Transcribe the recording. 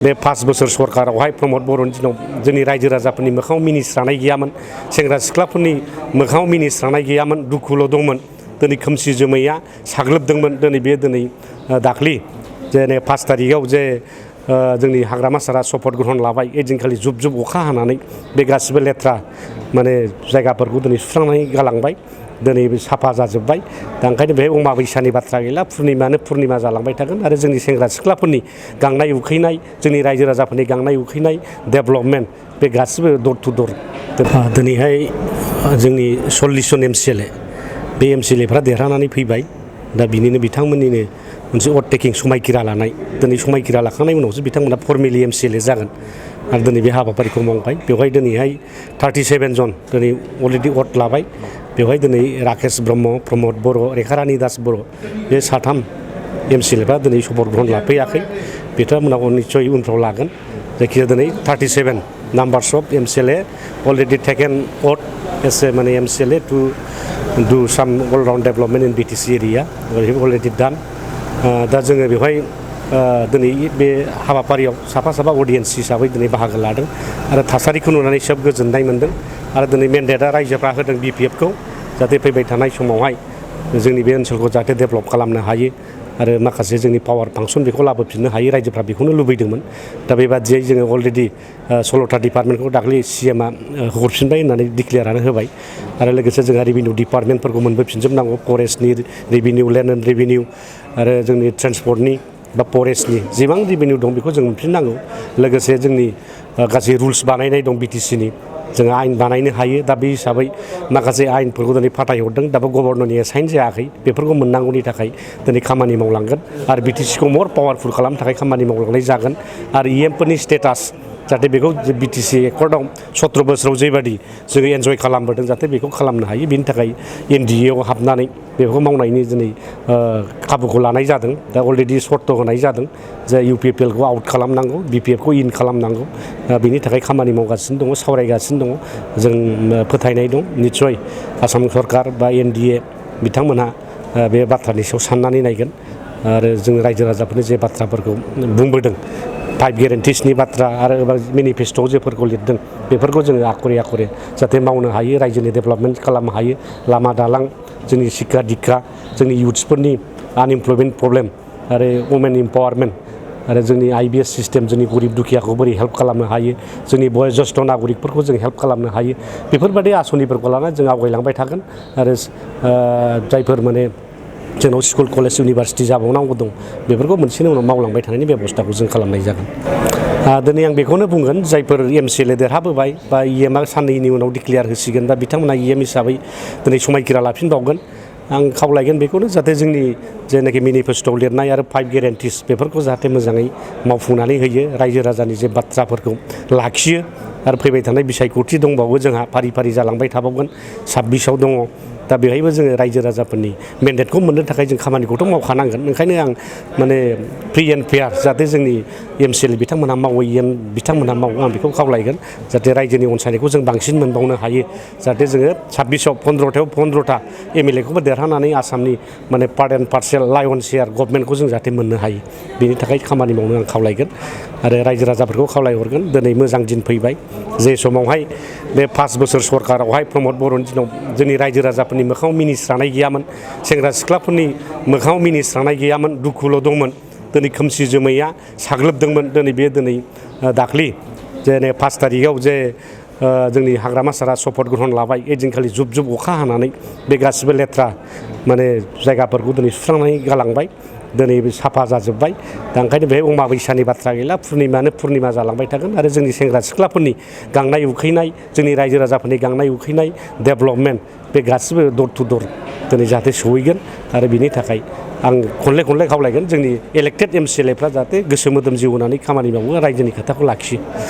बे 5 बोसोर सरकारावहाय प्रमद बर'नि दिनाव जोंनि रायजो राजाफोरनि मोखाङाव मिनिस्रानाय गैयामोन, सेंग्रा सिख्लाफोरनि मोखाङाव मिनिस्रानाय गैयामोन, दुखुल' दंमोन। दिनै खोमसि जोमैया साग्लोबदोंमोन। दिनै दाख्लि जे 5 तारिखआव जे जोंनि हाग्रामा सारा शपथ ग्रहण लाबाय, ओइदिनखालि जुब जुब अखा हानानै बे गासिबो लेथ्रा जायगाफोरखौ दिनै सुस्रांनानै गालांबाय। दिनै साफा जाजोब्बाय। दा ओंखायनो बेहाय अमाबैसानि बाथ्रा गैला, पुर्निमानो पुर्निमा जालांबाय थागोन। आरो जोंनि सेंग्रा सिख्लाफोरनि गांनाय उखैनाय, जोंनि रायजो राजाफोरनि गांनाय उखैनाय डेभेलपमेन्ट बे गासिबो दर टु दर। दिनैहाय जोंनि 40 जन MCLA बे MCLAफ्रा देरहानानै फैबाय। दा बिनिनो बिथांमोननिनो मोनसे अटटेकिं समायखिरा लानाय। दिनै समायखिरा लाखांनायनि उनावसो बिथांमोना फर्मेलि MCLA जागोन। आरो दिनै बे हाबाफारिखौ मावबाय। बेवहाय दिनैहाय 37 जन दिनै अलरेडि अट लाबाय। बेवहाय दिनै राकेश ब्रह्म, प्रमद बर', रेखारानि दास बर' बे 3 MCLAफ्रा दिनै शपथ ग्रहण लाफैयाखै। बिथांमोनहा निस्सय उनफ्राव लागोन। जायखिजाया दिनै 37 numbers of MCLA already taken अथ एस ए MCLA टु डु साम अल राउन्ड डेभेलपमेन्ट इन BTC एरिया अलरेडि डान। दा जोङो बेवहाय दिनै बे हाबाफारियाव साफा अडियेन्स हिसाबै दिनै बाहागो लादों आरो थासारिखौ नुनानै सोब गोजोननाय मोन्दों। आरो दिनै मेन्डेटआ रायजोफ्रा होदों BPFखौ, जाहाथे फैबाय थानाय समावहाय जोंनि बे ओनसोलखौ जाहाथे डेभेलप खालामनो हायो आरो माखासे जोंनि पावार फांसन बेखौ लाबोफिननो हायो। रायजोफ्रा बेखौनो लुबैदोंमोन। दा बेबादियै जोङो अलरेडि 16था डिपार्टमेन्टखौ दाख्लै CMआ हरफिनबाय होननानै डिक्लेयारानो होबाय। आरो लोगोसे जोंहा रेभिनिउ डिपार्टमेन्टफोरखौ मोनबोफिनजोबनांगौ, फरेस्टनि रेभिनिउ, लेन्ड एन्ड रेभिनिउ आरो जोंनि ट्रेन्सपर्टनि बा फरेस्टनि जेबां रेभिनिउ दं बेखौ जों मोनफिननांगौ। लोगोसे जोंनि गासै रुल्स बानायनाय दं BTCनि, जोङो आयेन बानायनो हायो। दा बे हिसाबै माखासे आयेनफोरखौ दिनै फाथायहरदों, दाबो गभर्नरनि एसाइन जायाखै। बेफोरखौ मोननांगौनि थाखाय दिनै खामानि मावलांगोन आरो BTCखौ मर पावारफुल खालामनो थाखाय खामानि मावलांनाय जागोन। आरो EMफोरनि स्टेटास जाहाथे बेखौ BTC एकर्डआव 17 बोसोराव जेबादि जोङो एन्जय खालामबोदों जाहाथे बेखौ खालामनो हायो। बेनि थाखाय NDAआव हाबनानै बेखौ मावनायनि दिनै खाबुखौ लानाय जादों। दा अलरेडि सर्त होनाय जादों जे UPPLखौ आउट खालामनांगौ, BPFखौ इन खालामनांगौ। बेनि थाखाय खामानि मावगासिनो दङ, सावरायगासिनो दङ। जों फोथायनाय दं निस्सय आसाम सरकार बा NDA बिथांमोनहा बे बाथ्रानि सायाव साननानै नायगोन। आरो जों रायजो राजाफोरनि जे बाथ्राफोरखौ बुंबोदों, 5 गेरेन्टिसनि बाथ्रा आरो मेनिफेस्ट'आव जेफोरखौ लिरदों बेफोरखौ जोङो आखरे जाहाथे मावनो हायो, रायजोनि डेभेलपमेन्ट खालामनो हायो। लामा दालां, जोंनि शिक्षा दिक्षा, जोंनि इयुथ्सफोरनि आनइमप्लयमेन्ट प्रब्लेम आरो वमेन इम्पावारमेन्ट आरो जोंनि IBS सिस्टेम, जोंनि गरिब दुखियाखौ बोरै हेल्प खालामनो हायो, जोंनि बयज्येष्ठ नागरिकफोरखौ जों हेल्प खालामनो हायो। बेफोरबायदि आसनिफोरखौ लानानै जों आवगायलांबाय थागोन। आरो जायफोर जोंनाव स्कुल कलेज इउनिभारसिटि जाबावनांगौ दं बेफोरखौ मोनसेनि उनाव मावलांबाय थानायनि बेबस्थाखौ जों खालामनाय जागोन। दिनै आं बेखौनो बुंगोन, जायफोर MCLA देरहाबोबाय बा EMआ साननैनि उनाव डिक्लेयार होसिगोन बा बिथांमोना EM हिसाबै दिनै समायखिरा लाफिनबावगोन। आं खावलायगोन बेखौनो, जाहाथे जोंनि जेनाखि मेनिफेस्ट'आव लिरनाय आरो 5 गेरेन्टिस बेफोरखौ जाहाथे मोजाङै मावफुंनानै होयो, रायजो राजानि जे बाथ्राफोरखौ लाखियो। आरो फैबाय थानाय बिसायख'थि दंबावो जोंहा, फारि फारि जालांबाय थाबावगोन। 26आव दङ। दा बेवहायबो जोङो रायजो राजाफोरनि मेन्डेटखौ मोननो थाखाय जों खामानिखौथ' मावखानांगोन। ओंखायनो आं फ्रि एन्ड फेयार जाहाथे जोंनि MCLA बिथांमोनहा मावो, EM बिथांमोनहा मावो, आं बेखौ खावलायगोन। जाहाथे रायजोनि अनसायनायखौ जों बांसिन मोनबावनो हायो, जाहाथे जोङो 26आव 15थायाव 15था MLAखौबो देरहानानै आसामनि part and parcel lion share गभर्नमेन्टखौ जों जाहाथे मोननो हायो। बेनि थाखाय खामानि मावनो आं खावलायगोन आरो रायजो राजाफोरखौ खावलायहरगोन। दिनै मोजां दिन फैबाय, जे समावहाय बे 5 बोसोर सरकारावहाय प्रमद बर'नि दिनाव जोंनि रायजो राजाफोरनि मोखाङाव मिनिस्रानाय गैयामोन, सेंग्रा सिख्लाफोरनि मोखाङाव मिनिस्रानाय गैयामोन, दुखुल' दंमोन। दिनै खोमसि जोमैया साग्लोबदोंमोन। दिनै दाख्लि जे 5 तारिखआव जे जोंनि हाग्रामा सारा शपथ ग्रहण लाबाय, ओइदिनखालि जुब जुब अखा हानानै बे गासिबो लेथ्रा जायगाफोरखौ दिनै सुस्रांनानै गालांबाय। दिनै साफा जाजोब्बाय। दा ओंखायनो बेहाय अमाबैसानि बाथ्रा गैला, पुर्निमानो पुर्निमा जालांबाय थागोन। आरो जोंनि सेंग्रा सिख्लाफोरनि गांनाय उखैनाय, जोंनि रायजो राजाफोरनि गांनाय उखैनाय डेभेलपमेन्ट बे गासिबो दर टु दर दिनै जाहाथे सहैगोन। आरो बिनि थाखाय आं खनले खावलायगोन, जोंनि इलेक्टेड MCLAफ्रा जाहाथे गोसो मोदोम जिउ होनानै खामानि मावो, रायजोनि खोथाखौ लाखियो।